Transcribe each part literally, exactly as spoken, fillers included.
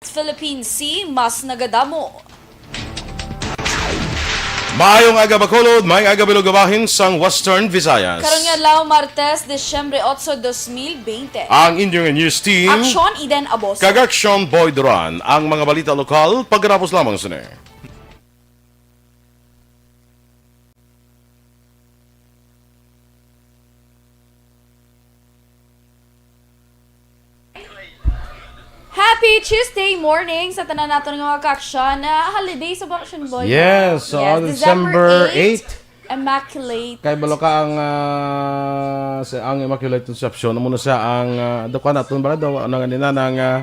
Philippine Sea, mas nagadamo. Maayong aga, Bacolod. Maayong aga, Bilog, bahin sang Western Visayas. Karon nga adlaw, Martes, Disyembre otso, dos mil bente. Ang inyong news team, Aksyon, Eden Aboso. Kag Aksyon, Boy Duran. Ang mga balita lokal, pagkatapos lamang sini. Happy Tuesday morning sa tanan naton nga mga ka-aksyon. Ah, holiday sa mga aksyon, boy. Yes, so Yes, on December December eight, eight. Immaculate. Kay balo ka ang, ah, sa, ang Immaculate Conception, amo na siya ang, ah, dakuan naton ba daw, ano nga nila, ng, ah,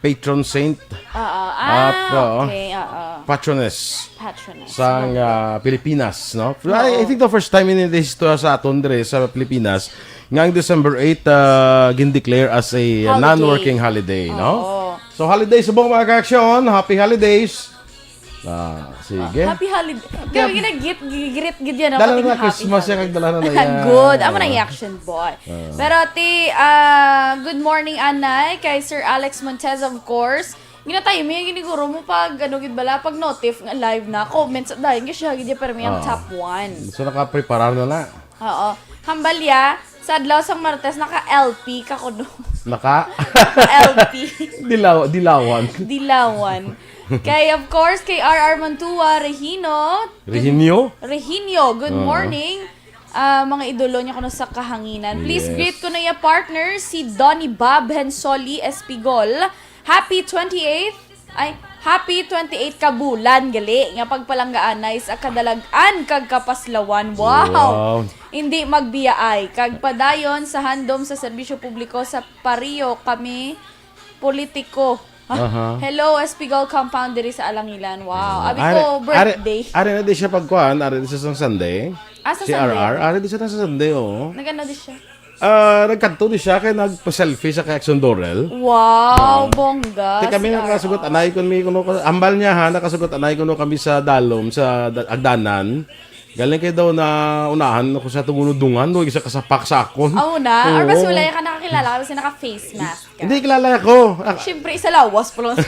patron saint. Oo. Ah, At, oo. okay, oo. Patroness Patroness. sang, Bongga. ah, Pilipinas, no? I, I Oo. think the first time in the history sa aton dire sa Pilipinas nga ang December eight, ah, gin-declare as a Holiday. non-working holiday, no? Oo. So, holiday sa buong mga ka-aksyon. Happy holidays. Ah, sige. Happy holiday. Kaya gina-greet, greet gid yan, no? Dala Pati na happy Christmas yan, holiday. kag dala na na yan. Good. Amo na yung action, boy. Ah. Pero, ti, ah, good morning, Anay, kay Sir Alex Montez, of course. Ginatay mo yung giniguro mo pag, ano, gid bala, pag notif nga live na, comments, dahil nga siya, gid, pero may ang Ah. top one. So, nakapreparar na na. Oo. Hambalya, sa adlaw sang Martes, naka-L P ka kuno. Naka? L P. Dilaw-, dilawan. Dilawan. Kay, of course, kay R R Mantua, Regino. Rehinyo? Rehinio, good Oo. morning. Ah, mga idolo niya kuno sa kahanginan. Please Yes. greet ko na iya partner, si Donny Bob Hensoli Espigol. Happy twenty-eighth. Ay, happy twenty-eight ka bulan, gali, nga pagpalanggaanay sa kadalag-an kag kapaslawan. Wow! Wow. Hindi magbiyaay. Kag padayon sa handom sa serbisyo publiko sa pariyo kami politiko. Ah, Aha. hello, Espigol Compound diri sa Alangilan. Wow. Abi Ari, ko, ari, birthday. ari na di siya pagkuhan, ari di siya sa Sunday. Ah, sa Si Sunday. R R, ari di siya na sa Sunday, oo. Nagano di siya? Ah, nagkadto di siya kay nagpa-selfie sa kay Action Dorel. Wow, Ah. bongga, Ti kami si nakasagot R R. anay kun mi kuno ko, ambal niya ha, nakasagot anay kuno kami sa dalom sa da-, agdanan. Galing kay daw na unahan ako sa tungunudungan, no, isa kasapak sa akon. Aw na? Or mas Oo. wala ka nakakilala kasi naka-face mask ka? Hindi, kilala ako. Ah, Siyempre, isa lawas pa lang.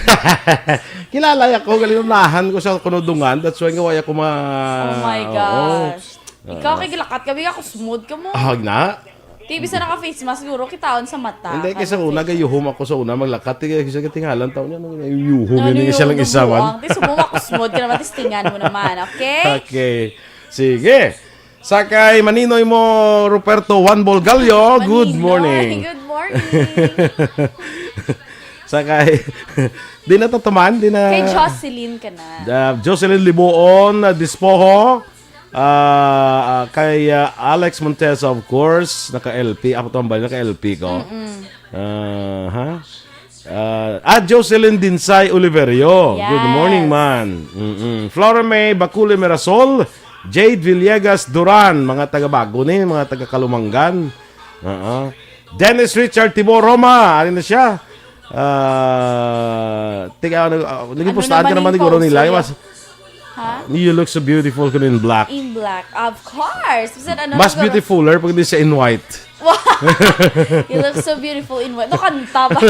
Kilala ako, galing unahan ko sa kunudungan. That's why nga wala ako ma-, Oh my Oo. gosh. Ikaw, Oo. kay gilakat ka, biga ako smooth ka mo. Ah, wag na. Ti, bisan naka-face mask, siguro, kitaon sa mata. Hindi, kay sa Ano, una, face gayuhom ako sa una, maglakat. Ti, kay sa katingalan, taon niya, nung yuhom Ano yun, yung isa lang yung isa man. nabuang? Ti, sumo, ako smooth ka naman, testingan mo naman, okay? Okay. Sige. Sa kay Maninoy mo, Ruperto Juan Bolgallo, good Maninoy, morning. good morning. Sa kay, di na tatuman, di na. Kay Jocelyn ka na. Uh, Jocelyn Libuon, uh, Dispoho, ah, ah, kay, ah, Alex Montesa, of course, naka-L P. Ako tambal, naka-L P ko. Mm-mm. Ah, ha? Ah, ah, Jocelyn Dinsay Oliverio. Good Yes. morning, man. Mm-mm. Flora May Bakuli Mirasol, Jade Villegas Duran, mga taga Bago ni, mga taga Kalumanggan. Oo. Dennis Richard Tibor Roma, ano na siya? Ah, tiga, ano, ah, naging Ano pustahan ka naman naman ni yung guro pose nila. niya? Mas, Ha? You look so beautiful kuno in black. In black, of course. Bisan ano Mas siguro. beautifuler pag hindi siya in white. Wow! You look so beautiful in white. No, kanta ba?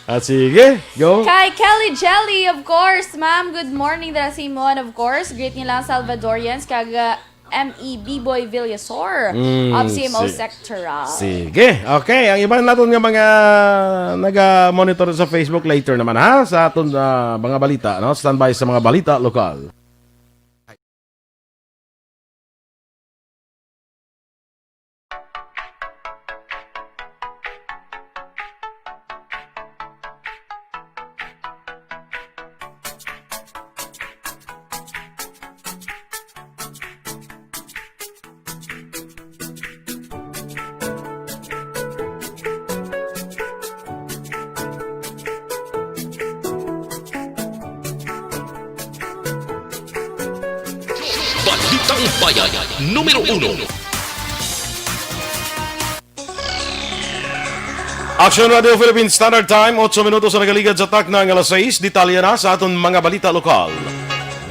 Ah, sige, go. Kay Kelly Jelly, of course, ma'am. Good morning, dara sa imo. And of course, greet niyo lang Salvadorians, kag, uh, M E B Boy Villasor Mm, of C M O si-, Sectoral. Sige. Okay, ang iban naton nga mga naga-monitor sa Facebook later naman, ha, sa aton, ah, mga balita, no? Standby sa mga balita lokal. Balitang Bayan, numero uno. Action Radio Philippines Standard Time, otso minutos ang nagaligad sa takna nga alas sais. Detalye na sa aton mga balita lokal.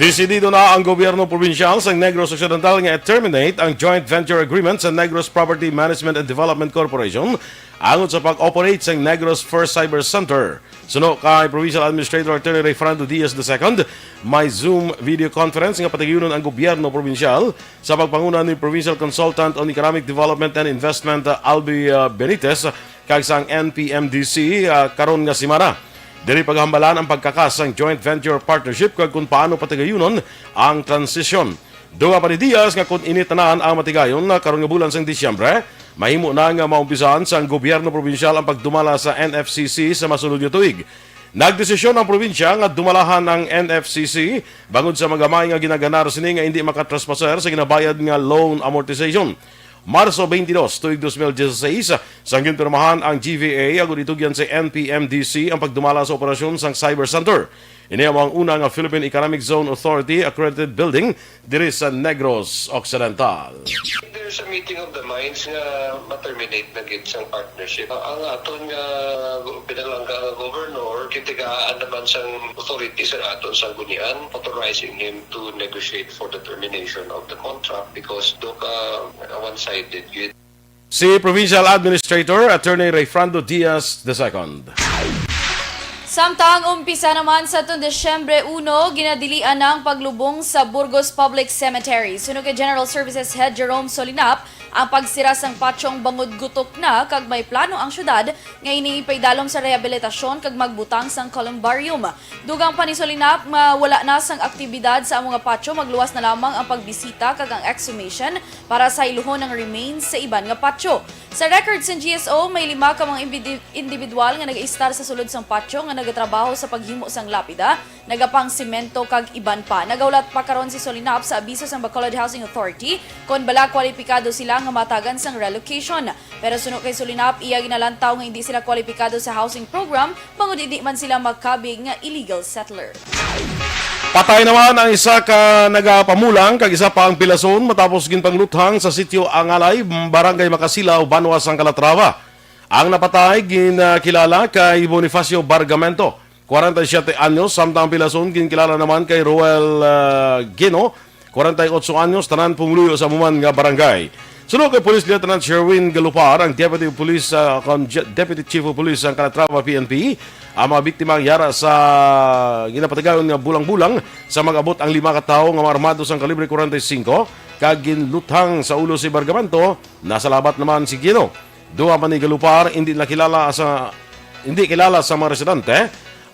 Desidido na ang gobyerno probinsyal sa Negros Occidental nga i-terminate ang joint venture agreement sa Negros Property Management and Development Corporation angot sa pag-operate sa Negros First Cyber Center. Suno kay Provincial Administrator Attorney Rayfrando Diaz the second, may Zoom video conference nga patagayunon ang gobyerno probinsyal sa pagpanguna ni Provincial Consultant on Economic Development and Investment, uh, Albi, uh, Benitez, kag sang N P M D C, ah, karon nga semana. Diri paghambalan ang pagkakas sang joint venture partnership kag kung paano patigayunon ang transisyon. Dugang pa ni Diaz nga kung ini tanan ang matigayon na karon nga bulan sang Disyembre, mahimo na nga maumpisahan sang gobyerno probinsyal ang pagdumala sa N F C C sa masunod nga tuig. Nagdesisyon ang probinsya nga dumalahan ang N F C C bangod sa magamay nga ginaganar sini nga hindi makatraspaser sa ginabayad nga loan amortization. Marso twenty-two, tuig dos mil diyesisais, sang ginpirmahan ang G V A, agud itugyan sa N P M D C ang pagdumala sa operasyon sang Cyber Center. Ini amo ang una nga Philippine Economic Zone Authority accredited building diri sa Negros Occidental. There's a meeting of the minds nga ma-terminate na gid sang partnership. Ang aton nga pinalangga nga governor, gitigaan naman sang authority sa aton sanggunian, authorizing him to negotiate for the termination of the contract because do ka one-sided gid. Si Provincial Administrator Attorney Rayfrando Diaz the second. Samtang umpisa naman sa tuon Disyembre uno, ginadilian na ang paglubong sa Burgos Public Cemetery. Suno kay General Services Head Jerome Solinap, ang pagsira sang patio bangod gutok na kag may plano ang syudad nga ini ipaidalom sa rehabilitasyon kag magbutang sang columbarium. Dugang pa ni Solinap nga wala na sang aktibidad sa amo nga patio, magluwas na lamang ang pagbisita kag ang exhumation para sa iluhon ang remains sa iban nga patio. Sa record sang G S O, may lima ka mga imbidi-, individual nga nagaistar sa sulod sang patio nga nagatrabaho sa paghimo sang lapida, nagapangsemento kag iban pa. Nagahulat pa karon si Solinap sa abiso sang Bacolod Housing Authority kon bala kwalipikado sila nga matagan sang relocation. Pero suno kay Solinap, iya ginalantaw nga hindi sila kwalipikado sa housing program bangod hindi man sila makabig nga illegal settler. Patay naman ang isa ka nagapamulang kag isa pa ang pilason matapos ginpangluthang sa sitio Angalay, Barangay Makasilaw, banwa sang Calatrava. Ang napatay ginkilala kay Bonifacio Bargamento, kwarenta y siyete anyos, samtang ang pilason ginkilala naman kay Roel, ah, Gino, kwarenta y otso anyos, tanan pumuluyo sa amo man nga barangay. Suno kay Police Lieutenant Sherwin Galupar, ang Deputy Police, ah, kon Je-, Deputy Chief of Police sang Calatrava P N P, ang mga biktima ang yara sa ginapatigayon nga bulang-bulang sa mag-abot ang lima ka tawo nga mga armado sang kalibre kwarenta y singko kag ginluthang sa ulo si Bargamento. Nasalabat naman si Gino. Duha man ni Galupar, hindi na kilala sa, hindi kilala sa mga residente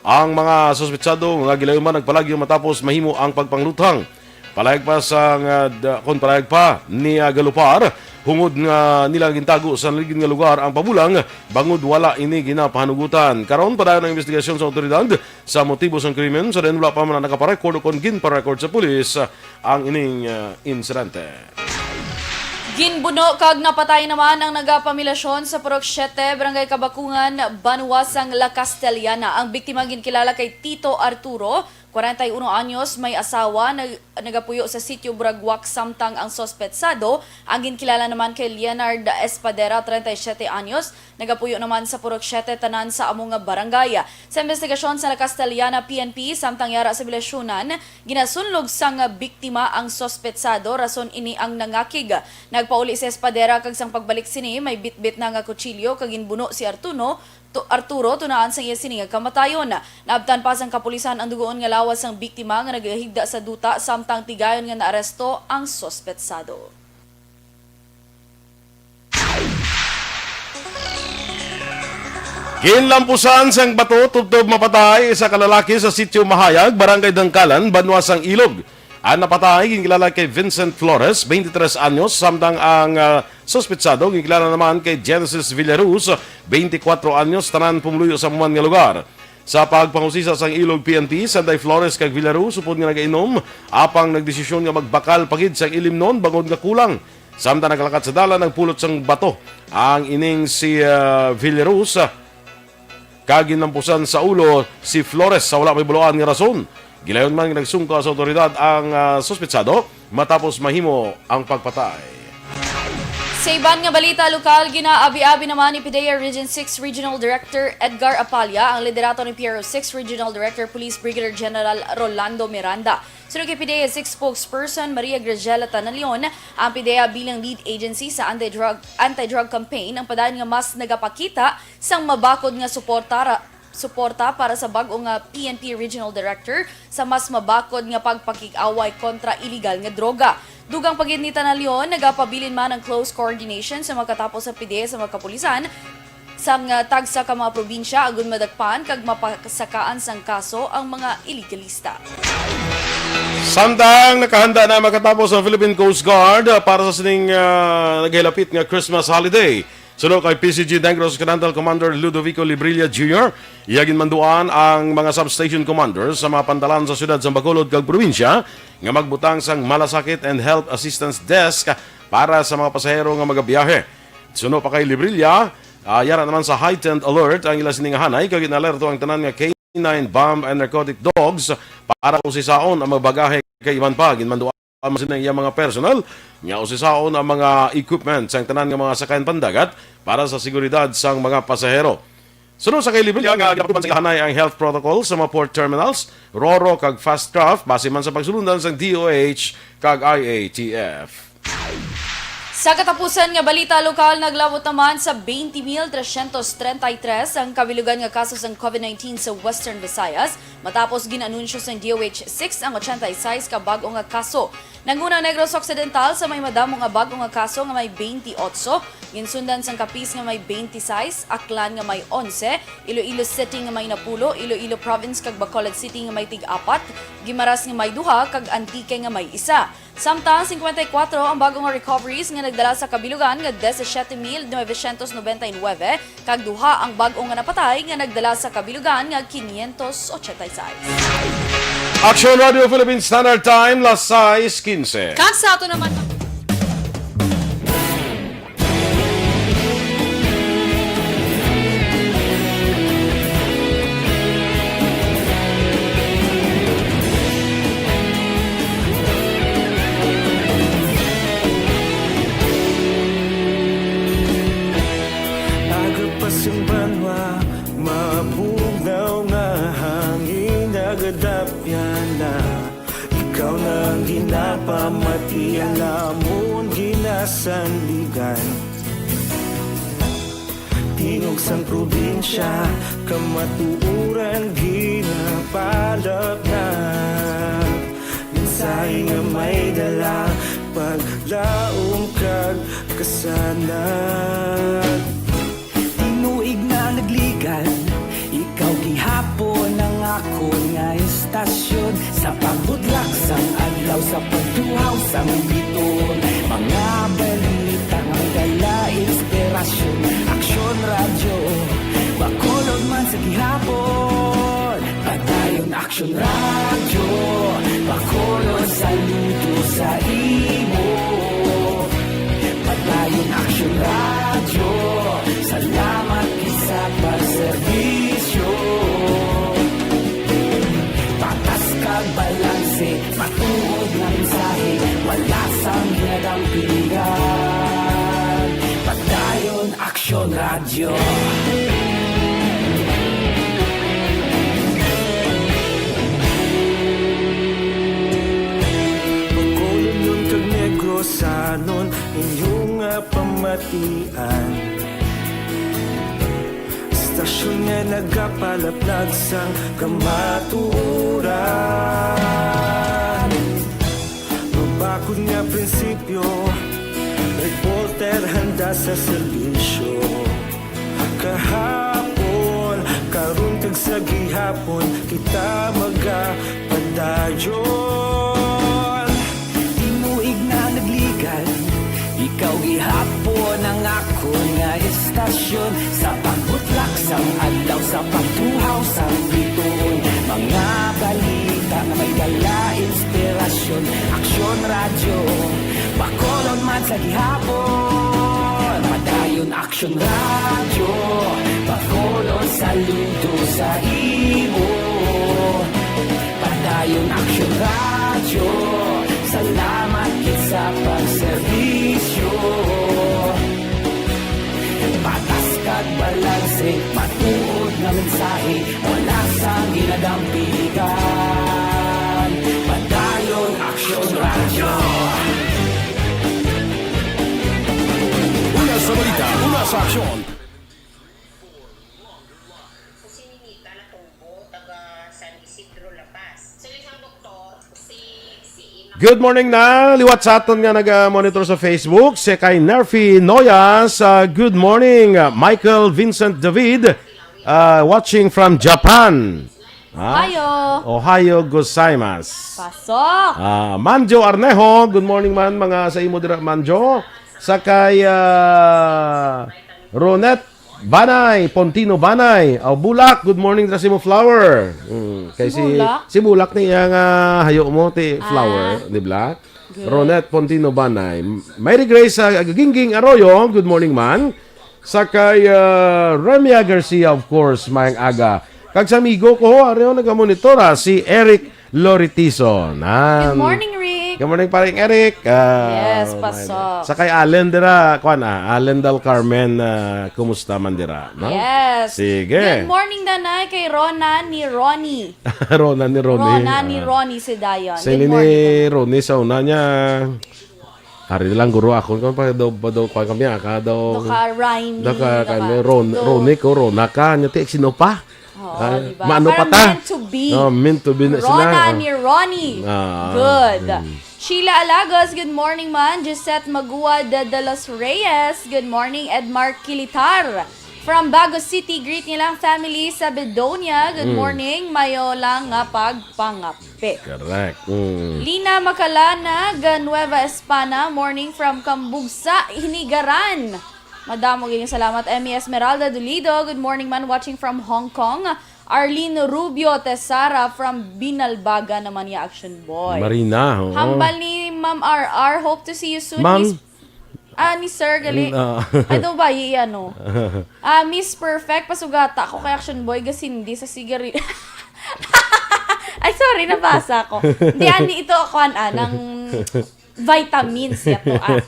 ang mga suspetsado nga gilayuman nagpalagyo matapos mahimo ang pagpangluthang. Palayag pa sa nga, da-, kon palayag pa ni, ah, Galupar, hungod nga nila gintago sa naligid nga lugar ang pamulang bangod wala ini ginapahanugutan. Karon, padayon ang investigasyon sa awtoridad sa motibo sang krimen, sa diin wala pa man nakaparecord o kon ginparecord sa pulis ang ining, ah, insidente. Ginbuno kag napatay naman ang nagapamilasyon sa Purok Siete, Barangay Kabakungan, banwa sang La Castellana. Ang biktima ginkilala kay Tito Arturo, kwarenta y uno anyos, may asawa, nag-, nagapuyo sa Sitio Buraguak, samtang ang suspetsado, ang ginkilala naman kay Leonard Espadera, treinta y siete anyos, nagapuyo naman sa Purok Siete, tanan sa amo nga barangay. Sa investigasyon sa La Castellana P N P, samtang yara sa bilasyonan, ginasunlog sang biktima ang suspetsado, rason ini ang nangakig. Nagpauli si Espadera kag sang pagbalik sini, may bitbit na nga kutsilyo kag ginbuno si Artuno, tu-, Arturo, tunaan sang iya sini nga kamatayon. Naabtan pa sang kapulisan ang dugoon nga lawas sang biktima nga nagahigda sa duta, samtang tigayon nga naaresto ang suspetsado. Ginlampusan sang bato tubtob mapatay isa ka lalaki sa Sitio Mahayag, Barangay Dangkalan, banwa sang Ilog. Ang napatay ginkilala kay Vincent Flores, twenty-three anyos, samtang ang, ah, suspetsado ginkilala naman kay Genesis Villaruz, twenty-four anyos, tanan pumuluyo sa amo man nga lugar. Sa pagpangusisa sang Ilog P N P, Sanday Flores kag Villaruz, upod nga nagainom, apang nagdesisyon nga magbakal pa gid sang ilimnon bangod nga kulang. Samtang nagalakat sa dalan, nagpulot sang bato ang ining si, ah, Villaruz, ah, kag ginlampusan sa ulo si Flores sa wala may baluan nga rason. Gilayon man nga nagsungka sa awtoridad ang, ah, suspetsado matapos mahimo ang pagpatay. Sa iban nga balita lokal, ginaabi-abi naman ni PDEA Region six Regional Director Edgar Apalla ang liderato ni PRO six Regional Director Police Brigadier General Rolando Miranda. Suno kay PDEA six Spokesperson Maria Graciela Tanalion, ang PDEA bilang lead agency sa anti-drug, anti-drug campaign ang padayon nga mas nagapakita sang mabakod nga suporta suporta para sa bag-o nga P N P Regional Director sa mas mabakod nga pagpakig-away kontra iligal nga droga. Dugang pa gid ni Tanalion, nagapabilin man ang close coordination sa makatapo sa PDEA sa mga kapulisan sang, ah, tagsa ka mga probinsya agud madakpan kag mapasakaan sang kaso ang mga iligalista. Samtang nakahanda na makatapo sa Philippine Coast Guard, ah, para sa sining, ah, naghilapit nga Christmas holiday. Suno kay P C G Negros Occidental Commander Ludovico Librilla Junior, iya ginmanduan ang mga substation commanders sa mga pantalan sa siyudad sa Bacolod kag probinsya nga magbutang sang Malasakit and Health Assistance Desk para sa mga pasahero nga magabiyahe. Suno pa kay Librilla, ah, yara naman sa heightened alert ang ila sining hanay kag inalerto ang tanan nga K nine bomb and narcotic dogs para usisaon ang mga bagahe kay iban pa ginmanduan man sila ang iyang mga personnel nga usisaon ang mga equipment sang tanan nga mga sakayan pandagat para sa seguridad sang mga pasahero. Suno sa kay Librilla nga ginapatuman sa ilahanay ang health protocol sa mga port terminals, roro kag fast craft base man sa pagsulundan sang D O H kag I A T F. Sa katapusan nga balita lokal, naglabot naman sa twenty mil trescientos treinta y tres ang kabilugan nga kaso sang COVID nineteen sa Western Visayas, matapos gin-anunsyo sang D O H six ang ochenta y seis ka bag-o nga kaso. Nanguna ang Negros Occidental sa may madamo nga bag-o nga kaso nga may twenty-eight, ginsundan sang Capiz nga may twenty-six, Aklan nga may onse, Iloilo City nga may napulo, Iloilo Province kag Bacolod City nga may tig-apat, Guimaras nga may duha, kag Antique nga may isa. Samtang cincuenta y cuatro ang bag-o nga recoveries nga nagdala sa kabilugan nga disisiete mil novecientos noventa y nuebe, kag duha ang bag-o nga napatay nga nagdala sa kabilugan nga quinientos ochenta y seis. Action Radio Philippine Standard Time, las sais quince. Kag sa ato naman, aga pa sing banwa, mabugnaw nga hangin nagadapyan na. Ikaw na ang ginapamati, ang amon ginasandigan. Tingog sang probinsya, kamatuoran ginapalapnag. Mensahe nga may dala, paglaom kag kasanag. Tinuig na nagligan, ikaw gihapon ang akon nga istasyon. Sa pagbutlak sang adlaw, sa pagduhaw sang biton, mga balita nga dala inspirasyon. Aksyon Radyo, Bacolod man sa gihapon. Padayon Aksyon Radyo, Bacolod, saludo sa imo. Padayon Aksyon Radyo, salamat gid sa pagserbisyo. Patas kag balanse, matuod nga mensahe, wala sang ginadampingan. Padayon Aksyon Radyo. Bacolodnon kag Negrosanon, inyo nga pamatian. Istasyon nga nagapalaplag sang kamatuoran. Mabakod nga prinsipyo, reporter handa sa serbisyo. Kahapon, karon kag sa gihapon, kita magapadayon. Tinuig na nagligan, ikaw gihapon ang akon nga istasyon. Sa pagbutlak sang adlaw, sa pagtuhaw sang bituon, mga balita nga may dala inspirasyon. Aksyon Radyo, Bacolod man sa gihapon. Padayon Aksyon Radyo, Bacolod, saludo sa imo. Padayon Aksyon Radyo, salamat gid sa pagserbisyo. Mensahe, wala sa ginadampigan. Padayon, Aksyon Radyo. Una sa balita, una sa aksyon. Si Ninita Latumbo, taga San Isidro, La Paz. Sa isang doktor, si, si Ina- Good morning na liwat sa aton nga naga-monitor sa Facebook. Si kay Nerfi Noyas, ah, good morning. Ah, Michael Vincent David, ah, watching from Japan. Ah, Ohio. Ohio gozaimasu. Pasok. Ah, Manjo Arnejo, good morning man mga sa imo dira, Manjo. Sa kay, ah, Ronet Banay, Pontino Banay. Oh, Bulak, good morning dira sa imo, Flower. Mm, kay Si si, Bulak? Si Bulak ni iya nga hayo mo, ti Flower, Ah. di ba? Good. Ronet Pontino Banay. Mary Grace, ah, Gingging Arroyo, good morning man. Sa kay, ah, Remia Garcia, of course, maayong aga. Kag sa amigo ko, ari, oh, nagamonitor, ah, si Eric Loritizo. Nan. Good morning, Rick. Good morning, paring Eric. Ah, Yes, may- pasok. Sa kay Allen dira, kuan, ah, Allen Dal Carmen, ah, kumusta man dira, no? Yes. Sige. Good morning, Danay, kay Rona ni Ronnie. Rona ni Ronnie. Rona ni Ah. Ronnie Sedayon. Sa Good ini ni morning, Danay. Ronnie sa una niya. Ari na lang, guro, ako kung pa daw, pa daw, kuwan kami, ah, ka daw, Daw ka Rhyme, daw ka, daw ka ka, Ron-, daw Ronic o Rona ka, nya ti, sino pa? Oo, Ah, di ba? Maano pa Parang ta? Meant to be. No, meant to be na sila. Rona Oh. ni Ronnie. Ah, Good. mm. Sheila Alagos, good morning man. Gisette Magua de, de los Reyes, good morning. Edmar Kilitar from Bago City, greet niya lang family sa Bedonia. Good Mm. morning. Mayo lang nga pagpangap. Pe. Correct. Mm. Lina Macalana, ga Nueva Espana, morning from Cambugsa, Hinigaran. Madamo gyud nga salamat. Emmy Esmeralda Dolido, good morning man, watching from Hong Kong. Arlene Rubio Tesara from Binalbagan naman ya, Action Boy. Marina, oo. Hambal ni Ma'am R R, hope to see you soon, Ma'am. Miss Ah, ni Sir, gali. Mm, ah. Ay, daw ba, i-, ano? Ah, Miss Perfect, pasugata ko kay Action Boy, gasindi sa sigarilyo. Ay, sorry, nabasa ko. Hindi, ani ito, kuan, ah, ng vitamins, yato, ah.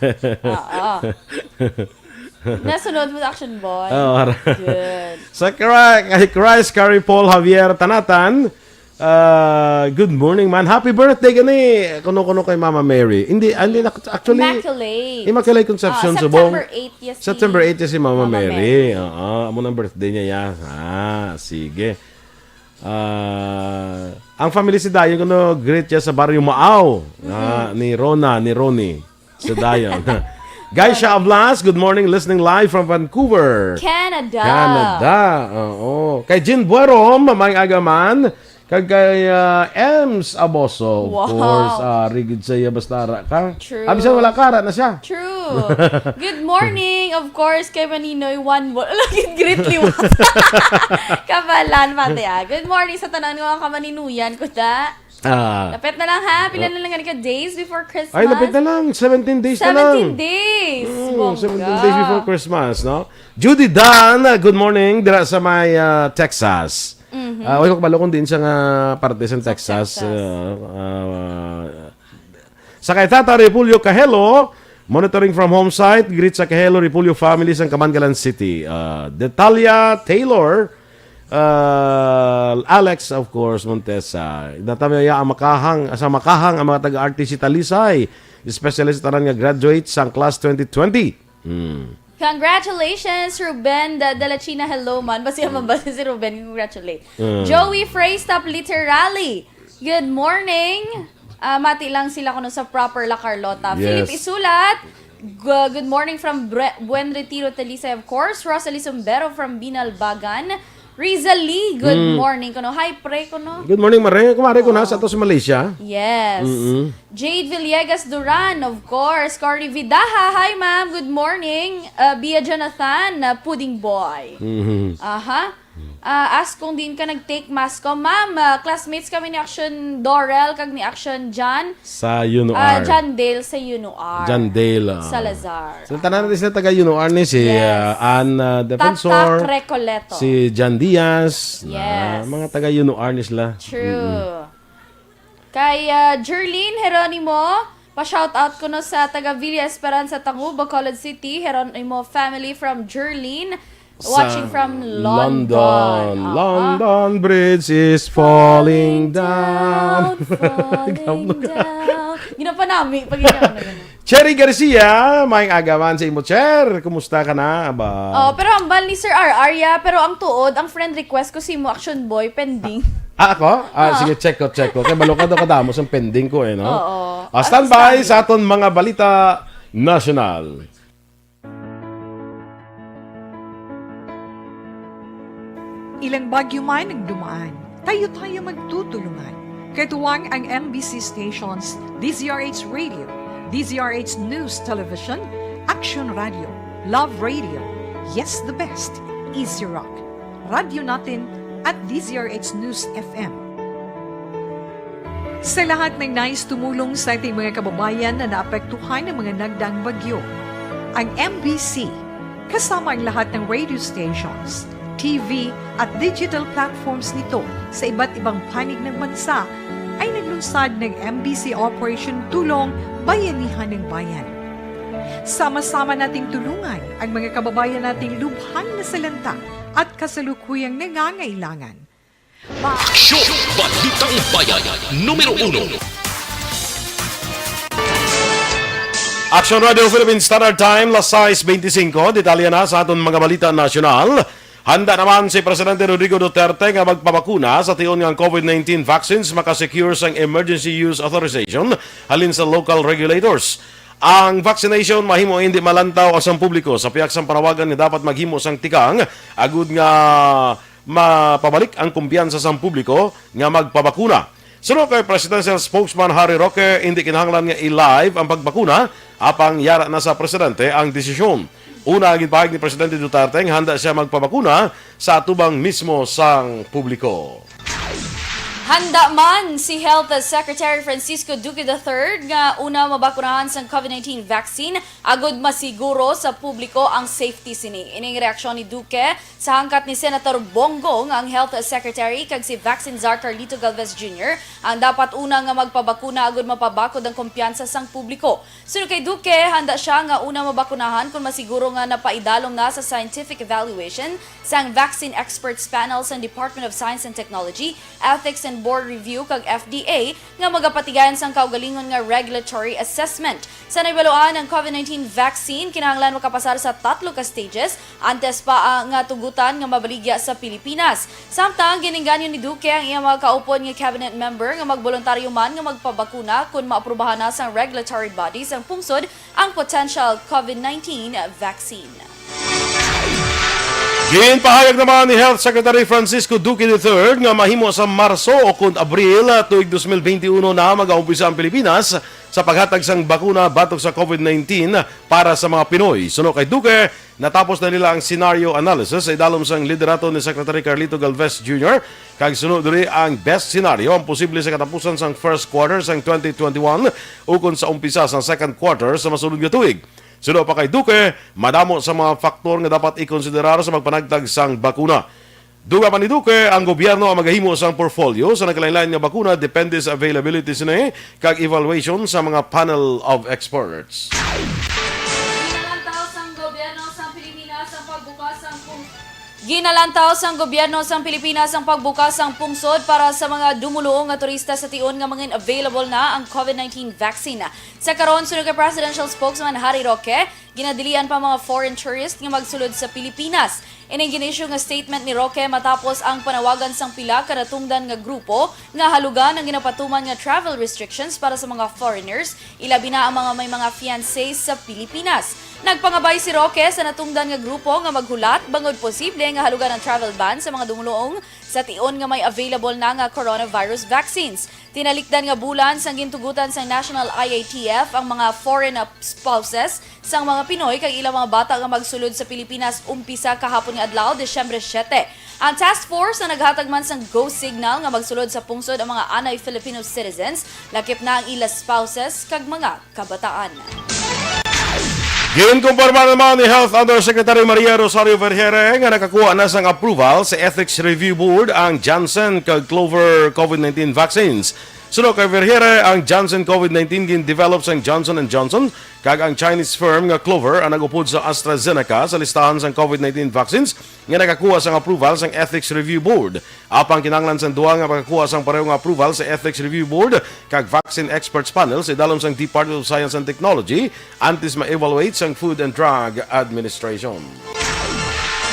Oo. Nasunod mo sa Action Boy. Oo, ara. Good. Sa Cri-, kay Christ, Carrie Paul Javier Tanatan, Ah, good morning, man. Happy birthday gani. Kuno, kuno kay Mama Mary. Hindi, ah, hindi na, actually, Immaculate. Immaculate Conception, Ah, Subong. September eight, yes, si September eight, yes, si Mama Mama Mary. Mary. Oo, amo nang birthday niya, ya. Ah, sige. Ah, ang family si Dayon, kuno, greet niya sa Barrio Maaw. Ah, Mm-hmm. ni Rona, ni Ronnie. Sa Dayon. Guys, Sha Blas, good morning. Listening live from Vancouver, Canada. Canada. Oo. Kay Jean Buerom, maayong aga man. Kag kay, ah, Ems Aboso, of Wow. course. Ah, rigid sa iya, basta ara ka. True. Ah, bisan wala ka, ara na siya. True. Good morning, of course, kay Maninoy One Wall. Lagi, great liwat. Kabalan, pati, ah. Good morning sa tanan nga mga kamaninuyan ko, da. Ah. Lapit na lang, ha? Pila Ah. na lang gani ka days before Christmas? Ay, lapit na lang. Seventeen days na lang. Seventeen days. Mm, Bongga. seventeen days before Christmas, no? Judy Dan, uh, good morning. Dira sa may, uh, Texas. Mhm. Ah, wala ko kabalo kung diin siya nga parte sa Texas. Texas. Uh, uh, sa kay Tata Repulyo Kahelo, monitoring from home site. Greet sa Kahelo Repulyo family sa Kamangalan City. Uh, Detalia Taylor, Uh, Alex, of course, Montesa. Natamaya ang makahang, sa makahang ang mga taga-R T C Talisay, especially sa tanan nga graduate sang class twenty twenty. Hmm. Congratulations, Ruben Da-, Dalachina. Hello man. Basi man ba si Ruben? Congratulate. Mm. Joey Freystop, literally. Good morning. Ah, mati lang sila kuno sa proper La Carlota. Yes. Philip Isulat, gu-, good morning from Bre-, Buen Retiro, Talisay, of course. Rosalie Sumbero from Binalbagan. Riza Lee, good Mm. morning kuno. Hi, pre, kuno. Good morning, Mare. Kumare ko na Oo. sa ato sa Malaysia. Yes. Mm-mm. Jade Villegas Duran, of course. Cory Vidaja, hi, ma'am. Good morning. Uh, Bia Jonathan, uh, Pudding Boy. Mm-hmm. Aha. Ah, ask kung diin ka nag-take mass ko. Ma'am, ah, classmates kami ni Action Dorel kag ni Action John. Sa UNOR. Ah, John Dale sa UNOR. John Dale, ah. Salazar. So, tanan na sila taga UNOR ni si, Yes. ah, Ann, ah, Defensor, Tatak Recoleto. si John Diaz, na Yes. mga taga UNOR ni sila. True. Mm-mm. Kay, ah, Jerlyn Jeronimo, pa-shoutout kuno sa taga Villa Esperanza, Tangub, Bacolod City. Jeronimo family from Jerlyn. Watching from London. London. Ah, ah. London Bridge is falling down. Falling down. Ginapanami pag ikaw na gano'n. Cherry Garcia, maayong aga man sa imo, Cher. Kumusta ka na? Aba. Oh, pero ang bal ni Sir R R, ya, pero ang tuod, ang friend request ko si mo, Action Boy, pending. Ah, ako? Ah, ah, sige, check ko, check ko. Kaya balo ka daw kadamo sa pending ko eh, no? Oo. Ah, standby sa aton mga balita nasyonal. Ilang bagyo man ang dumaan, tayo-tayo magtutulungan. Katuwang ang M B C stations, D Z R H Radio, D Z R H News Television, Action Radio, Love Radio, Yes the Best, Easy Rock, Radyo Natin, at D Z R H News F M. Sa lahat ng nais tumulong sa ating mga kababayan na naapektuhan ng mga nagdaang bagyo, ang M B C, kasama ang lahat ng radio stations, T V, at digital platforms nito sa iba't ibang panig ng bansa, ay naglunsad ng M B C Operation Tulong Bayanihan ng Bayan. Sama-sama nating tulungan ang mga kababayan nating lubhang nasalanta at kasalukuyang nangangailangan. Aksyon! Balitang Bayan, numero uno. Action Radio Philippine Standard Time, las sais beintisinco. Detalye na sa aton mga balita nasyonal. Handa naman si Presidente Rodrigo Duterte nga magpabakuna sa tion nga ang COVID nineteen vaccines makasecure sang emergency use authorization halin sa local regulators. Ang vaccination mahimo hindi malantaw ang sang publiko sa pihak sang panawagan nga dapat maghimo sang tikang agud nga mapabalik ang kumpiyansa sang publiko nga magpabakuna. Suno kay Presidential Spokesman Harry Roque, hindi kinahanglan nga i-live ang pagbakuna, apang yara na sa presidente ang desisyon. Una, ginpahayag ni Presidente Duterte nga handa siya magpabakuna sa atubang mismo sang publiko. Handa man si Health Secretary Francisco Duque the third nga una mabakunahan sang COVID nineteen vaccine agud masiguro sa publiko ang safety sini. Ining reaksyon ni Duque sa hangkat ni Senator Bong Go nga ang Health Secretary kag si Vaccine Czar Carlito Galvez Junior ang dapat una nga magpabakuna agud mapabakod ang kumpiyansa sang publiko. Suno kay Duque, handa sia nga una mabakunahan kon masiguro nga napaidalom na sa scientific evaluation sang Vaccine Experts Panel sang Department of Science and Technology, Ethics and Board Review kag F D A nga magapatigayon sang kaugalingon nga regulatory assessment. Sa nahibaloan, ang COVID nineteen vaccine kinahanglan makapasar sa tatlo ka stages antes pa, ah, nga tugutan nga mabaligya sa Pilipinas. Samtang ginengganyo ni Duque ang iyang mga kaupod nga cabinet member nga magboluntaryo man nga magpabakuna kon maaprubahan na sang regulatory bodies ang pungsod ang potential COVID nineteen vaccine. Ginpahayag naman ni Health Secretary Francisco Duque the third nga mahimo sa Marso o kon Abril, ah, tuig dos mil benti uno na magaumpisa ang Pilipinas sa paghatag sang bakuna batok sa COVID nineteen para sa mga Pinoy. Suno kay Duque, natapos na nila ang scenario analysis sa idalom sang liderato ni Secretary Carlito Galvez Junior, kag suno diri ang best scenario ang posible sa katapusan sang first quarter sang twenty twenty-one ukon sa umpisa sang second quarter sa masunod nga tuig. Suno pa kay Duque, madamo sa mga faktor nga dapat ikonsiderar sa magpanagtag sang bakuna. Dugang pa ni Duque, ang gobyerno ang magahimo sang portfolio sa nagkalainlain nga bakuna depende sa availability sini kag evaluation sa mga panel of experts. Ginalantaw sang gobyerno sang Pilipinas ang pagbukas sang pung-, ginalantaw sang gobyerno sang Pilipinas ang pagbukas sang pungsod para sa mga dumuluong nga turista sa tion nga mangin available na ang COVID nineteen vaccine. Sa karon, suno kay Presidential Spokesman Harry Roque, ginadilian pa mga foreign tourist nga magsulod sa Pilipinas. Ining gin-issue nga statement ni Roque matapos ang panawagan sang pila ka natungdan nga grupo nga halugan ang ginapatuman nga travel restrictions para sa mga foreigners, ilabi na ang mga may mga fiancé sa Pilipinas. Nagpangabay si Roque sa natungdan nga grupo nga maghulat bangod posible nga halugan ang travel ban sa mga dumuluong sa tion nga may available na nga coronavirus vaccines. Tinalikdan nga bulan sang gintugutan sang National I A T F ang mga foreign spouses sang mga Pinoy kag ilang mga bata nga magsulod sa Pilipinas umpisa kahapon nga adlaw, Disyembre siete. Ang task force na naghatag man sang go signal nga magsulod sa pungsod ang mga anay Filipino citizens, lakip na ang ila spouses kag mga kabataan. Ginkumpirma naman ni Health Undersecretary Maria Rosario Vergeire nga nakakuha na sang approval sa Ethics Review Board ang Janssen kag Clover COVID nineteen vaccines. Suno kay Vergeire, ang Janssen COVID nineteen gin-develop sang Johnson and Johnson, kag ang Chinese firm nga Clover ang nag-upod sa AstraZeneca sa listahan sang COVID nineteen vaccines nga nakakuha sang approval sang Ethics Review Board. Apang kinahanglan sang duha nga makakuha sang pareho nga approval sa Ethics Review Board kag Vaccine Experts Panel sa idalom sang Department of Science and Technology antes ma-evaluate sang Food and Drug Administration.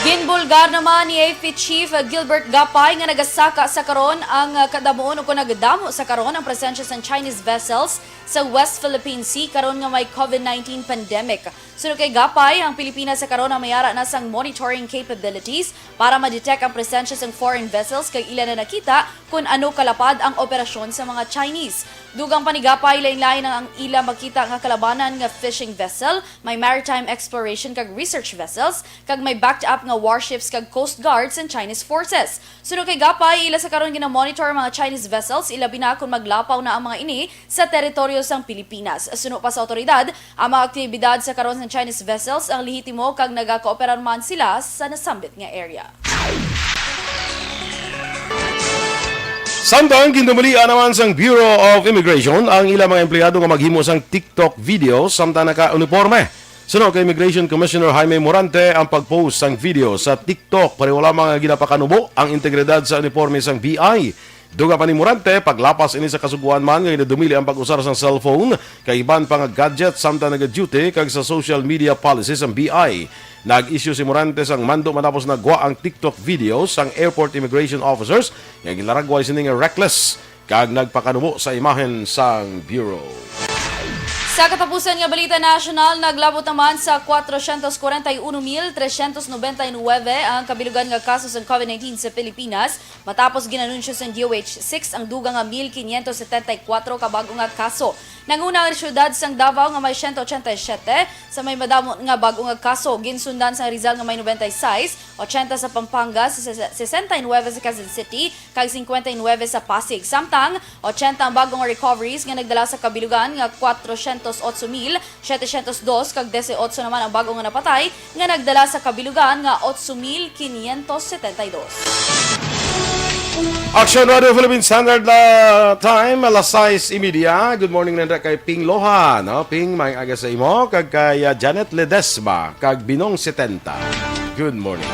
Ginbulgar naman ni A F P Chief Gilbert Gapay nga nagasaka sa karon ang, ah, kadamuon o kung nagdamo sa karon ang presensya sang Chinese vessels sa West Philippine Sea karon nga may COVID nineteen pandemic. Suno kay Gapay, ang Pilipinas sa karon ang may ara na sang monitoring capabilities para ma-detect ang presensya sang foreign vessels kag ila na nakita kon ano kalapad ang operasyon sa mga Chinese. Dugang pa ni Gapay, lain-lain ang, ang ila makita nga kalabanan nga fishing vessel, may maritime exploration kag research vessels, kag may backed up nga warships kag coast guards and Chinese forces. Suno kay Gapay, ila sa karon gina-monitor ang mga Chinese vessels, ilabi na kon maglapaw na ang mga ini sa teritoryo sang Pilipinas. Suno pa sa awtoridad, ang mga aktibidad sa karon sang Chinese vessels ang lehitimo kag nagakooperar man sila sa nasambit nga area. Samtang gindumalian naman sang Bureau of Immigration ang ilang mga empleyado nga maghimo sang TikTok video samtang naka-uniporme. Suno kay Immigration Commissioner Jaime Morante, ang pag-post sang video sa TikTok pareho lamang nga ginapakanubo ang integridad sa uniporme sang B I. Dugang pa ni Morante, paglapas ini sa kasugoan man nga ginadumili ang pag-usar sang cellphone kag iban pa nga gadget samtang naga-duty kag sa social media policy sang B I. Nag-issue si Morante sang mando matapos nagwa ang TikTok video sang airport immigration officers nga ginlaragway sini nga reckless kag nagpakanubo sa imahen sang Bureau. Sa katapusan nga balita nasyonal, naglabot naman sa cuatrocientos cuarenta y uno mil trescientos noventa y nueve ang kabilugan nga kaso sang COVID nineteen sa Pilipinas, matapos ginanunsyo sang D O H six ang dugang nga mil quinientos setenta y cuatro ka bag-o nga kaso. Nanguna ang siyudad sang Davao nga may siyento ochenta y siyete sa may madamo nga bag-o nga kaso, ginsundan sang Rizal nga may noventa y seis, ochenta sa Pampanga, sa sesenta y nuebe sa Quezon City, kag singkwenta y nuebe sa Pasig. Samtang, ochenta ang bag-o nga recoveries nga nagdala sa kabilugan nga cuatrocientos ocho mil setecientos dos, kag dieciocho naman ang bag-o nga napatay nga nagdala sa kabilugan nga ocho mil quinientos setenta y dos. Action Radio Philippine Standard, ah, Time, alas sais y media. Good morning nanda kay Ping Lohan, no? Ping, may aga sa imo, kag kay, ah, Janet Ledesma, kag Binong setenta. Good morning.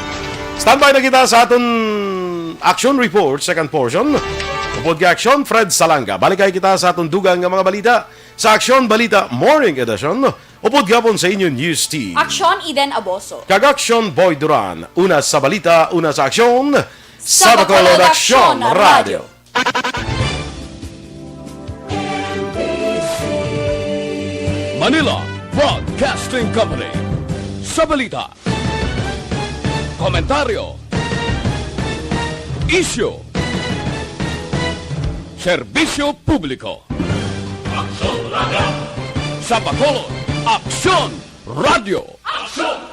Standby na kita sa aton Action Report, second portion. Upod kay Action, Fred Salanga. Balik kay kita sa aton dugang nga mga balita sa Action Balita Morning Edition. Upod gapon sa inyo news team. Action, Eden Aboso. Kag Action, Boy Duran. Una sa balita, una sa aksyon. Sa Bacolod Aksyon Radio. Manila Broadcasting Company. Sa balita, komentaryo, isyu, serbisyo publiko. Aksyon Radio. Sa Bacolod, Aksyon Radio. Aksyon